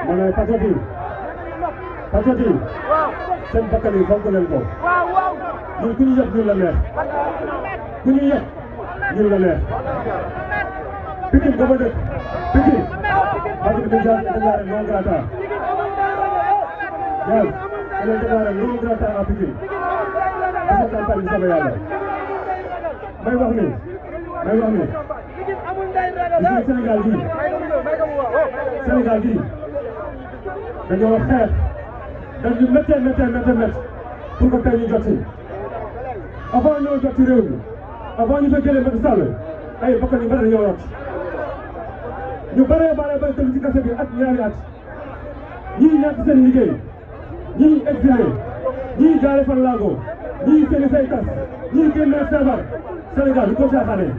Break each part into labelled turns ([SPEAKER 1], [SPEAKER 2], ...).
[SPEAKER 1] ma ne patriote yi seen bakkan yi fonk leen ko ñun ku ñu yëpp ñun la neex ku ñu yëpp ñun la neex Pikine dama dëkk Pikine parce que déjà déclaré non grata Diaz elle est déclarée non grata à Pikine dafa campagne sama yàlla may wax ni gis Sénégal gii dañoo xeex dañ ñu méttee pour que tey ñu jot ci avant ñoo jot ci réew mi avant ñu fay jëlee Macky Sall ay bakkan yu bari dañoo rot ñu bëree bay tëdd ci kase bi at ñaari at ñii ñàkk seen liggéey ñii exilé ñii jaare fan laago ñii seen say tas ñii génnee feebar Sénégal du ko caaxaanee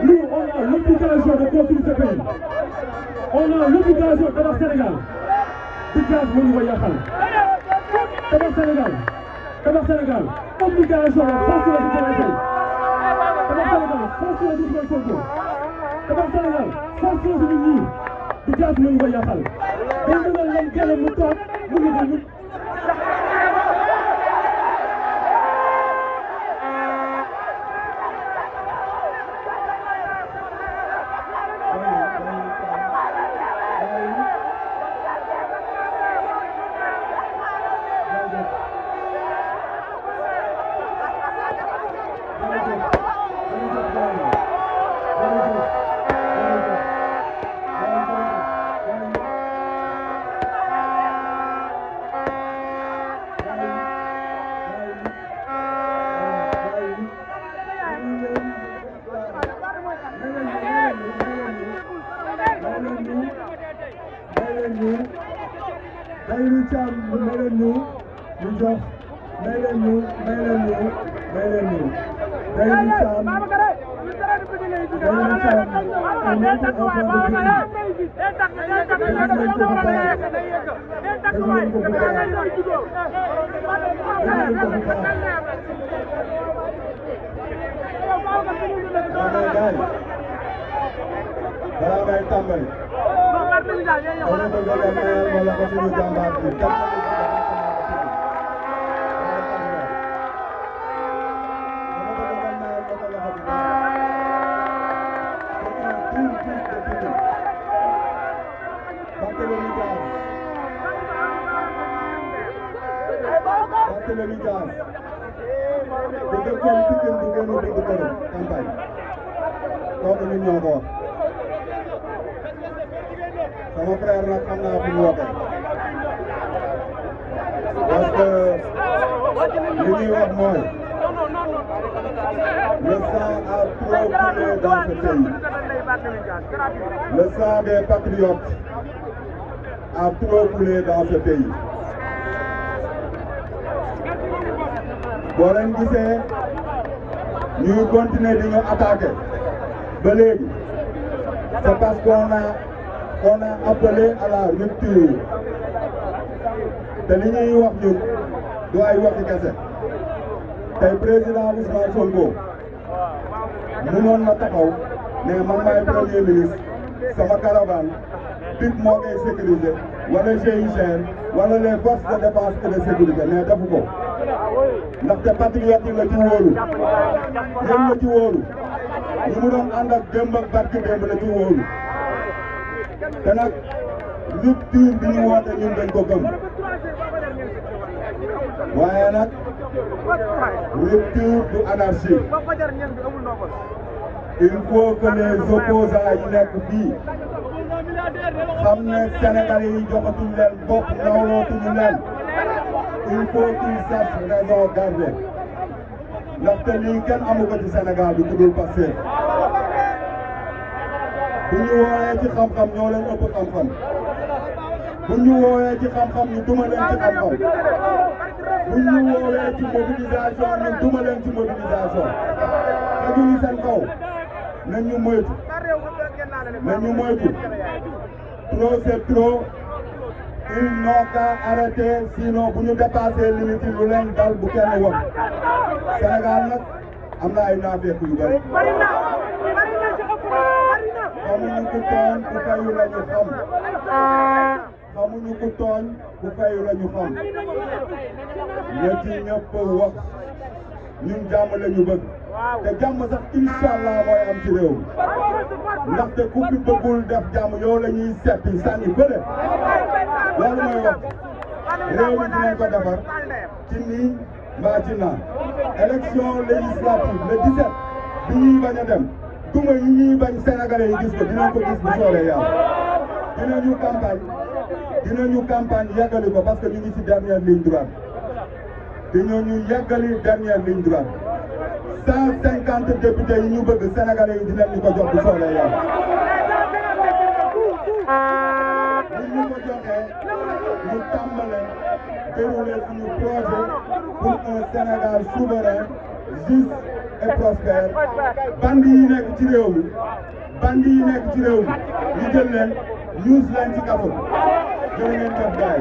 [SPEAKER 1] nous on a l'obligation de construire ce pays on a l'obligation de tabax Sénégal di Diaz moo ñu ko yàqal tabax Sénégal obligation la force la di Diomaye Faye tabax Sénégal force la di Ousmane Sonko tabax Sénégal force la di ñii di Diaz moo ñu ko yàqal dañ mënal leen gën mu toog mu ngi ko
[SPEAKER 2] sama frère nag xam naa fu mu wootee parce que li ñuy wax mooy le sang a trop coulé dans ce pays le sang des patriotes a trop coulé dans ce pays boo leen gisee ñuy continuer di ñu attaquer ba léegi c'est parce qu'on a appelé à la rupture te li ñuy wax ñun du ay waxi kese tey président Ousmane Sonko mënoon na taxaw ne man maay premier ministre sama caravane PIP moo koy sécuriser wala GIGN wala les forces de défense et de sécurité mais defu ko ndaxte patriote yi la ci wóolu ñoom la ci wóolu ñu mu doon ànd ak démb ak barki démb la ci wóolu te nag rupture bi ñu woote ñun dañ ko gëm waaye nag rupture du anarchie il faut que les opposants yi nekk fii xam ne Sénégalais yi joxatuñ leen bopp nawlootuñu leen il faut qu'ils sachent raison garder ndaxte lii kenn amu ko ci Sénégal bi ku dul Pastef bu ñu woowee ci xam-xam ñoo leen ëpp xam-xam bu ñu woowee ci xam-xam ñu duma leen ci xam-xam bu ñu woowee ci mobilisation ñu duma leen ci mobilisation xajuñu seen kaw nañ ñu moytu trop c'est trop ils n'ont qu'à arrêter sinon bu ñu dépassé limite lu leen dal bu kenn wax Sénégal nag am na ay naafeq yu bari xamuñu ku tooñ ku fayu la ñu xam xamuñu ku tooñ ku fayu la ñu xam ña ci ñëpp wax ñun jàmm la ñu bëgg te jàmm sax inshallah mooy am ci réew mi ndaxte ku fi bëggul def jàmm yow la ñuy seppi sànni bële loolu mooy wax réew mi dinañ ko defar ci nii mbaa ci naa élection législative le 17 bi ñuy bañ a dem duma yi ñuy bañ sénégalais yi gis ko dinañ ko gis bu soobee yàlla dinañu campagne yàggali ko parce que ñu ngi ci dernière ligne droite dinañu yàggali dernière ligne droite 150 députés yi ñu bëgg sénégalais yi dinañ ñu ko jox bu soobee yàlla bu ñu ko joxee ñu tàmbale dérouler suñu projet pour un Sénégal souverain juste et prospère bandi yi nekk ci réew mi ñu jël leen ñuus leen ci kaso jërë ngeen def gaay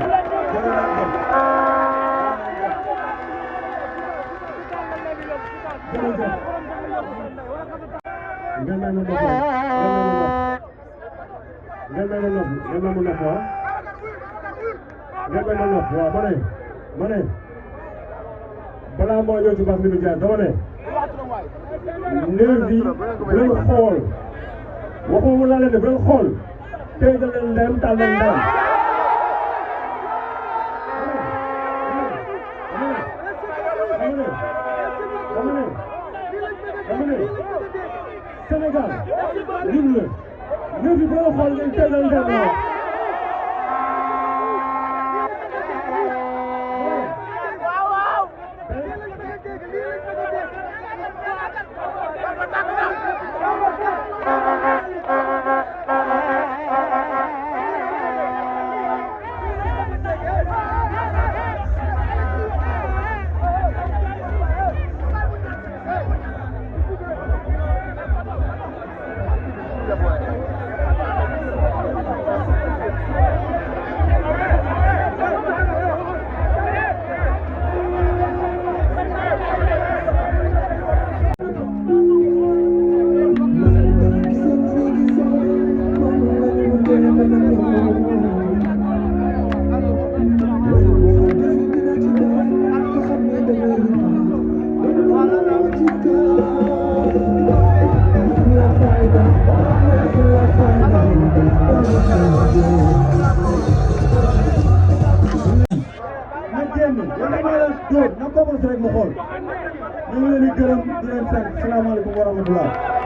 [SPEAKER 2] jërë ngeen def
[SPEAKER 1] ma ne balaa moo ñëw ci bas bi jaar dama ne néew bi bu leen xool waxuma laa leen ne bu leen xool tey da leen ndem tal leen ndem dama ne Sénégal ñun la néew bi bu leen xool ngeen tey leen ndem
[SPEAKER 2] na commencé rek mu xool ñu ngi leen di gërëm di leen sant salaamaaleykum wa rahmatullah